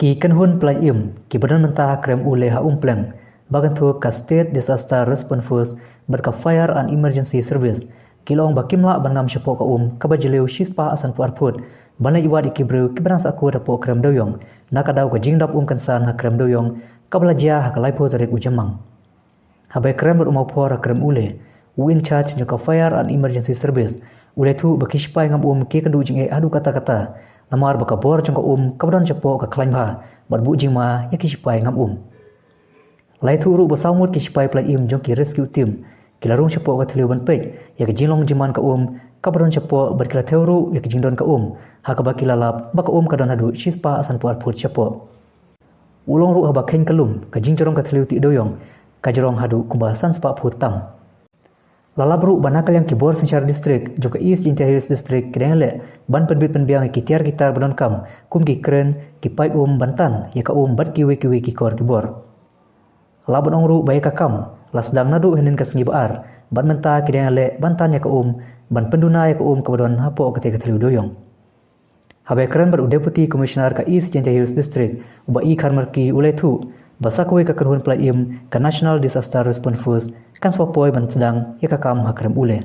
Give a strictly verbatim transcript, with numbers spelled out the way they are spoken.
Ki kynhun pyllait im kiba don mynta ha krem Ule ha Umpleng, ba kynthup ka State Disaster Response Force bad ka Fire and Emergency Service, ki la ong ba kim lah ban ngam shapoh ka um kaba jylliew shispah sanphew ar phut ban leit wad ïa ki briew kiba dang sahkut hapoh krem Dewiong, na ka daw ka jingdap um kynsan ha krem Dewiong kaba la jia ha ka laiphew tarik u Jymmang. Haba ïakren bad u Mawphor ha krem Ule, u in charge jong ka Fire and Emergency Service u la ïathuh ba ki shipai ngam um ki kynduh jingeh haduh katta katta, namar ba ka bor jong ka um kaba don shapoh ka khlaiñ bha bad buh jingma ïa ki shipai ngam um. La ïathuh ruh ba saw ngut ki shipai pyllait im jong ki rescue team ki la rung shapoh ka thliew ban peit ïa ka jinglong jingman ka um kaba don shapoh bad ki la thew ruh ïa ka jingdon ka um, ha kaba ki la lap ba ka um ka don haduh shispah sanphew ar phut shapoh. U la ong ruh haba kheiñ ka lum, ka jingjrong ka thliew Tih Dewiong ka jrong haduh kumba sanspah phut tam. La lap ruh ba na ka liang ki bor synshar district jong ka East Jaintia Hills District ki dang ïaleh ban pynbit pynbiang ïa ki tiar ki tar ba donkam, kum ki crane, ki paip um ban tan ïa ka um bad kiwei kiwei ki kor ki bor. La ban ong ruh ba ïa ka kam la sdang naduh hynnin ka sngi Ba-ar bad mynta ki dang ïaleh ban tan ïa ka um, ban pynduna ïa ka um kaba don hapoh katei ka thliew Dewiong. Haba ïakren bad u Deputy Commissioner ka East Jaintia Hills District, u Bah E Kharmarki, u la ïathuh ba sa kawei ka kynhun pyllait im, ka National Disaster Response Force, kan sa poi ban sdang ïa ka kam ha krem Ule.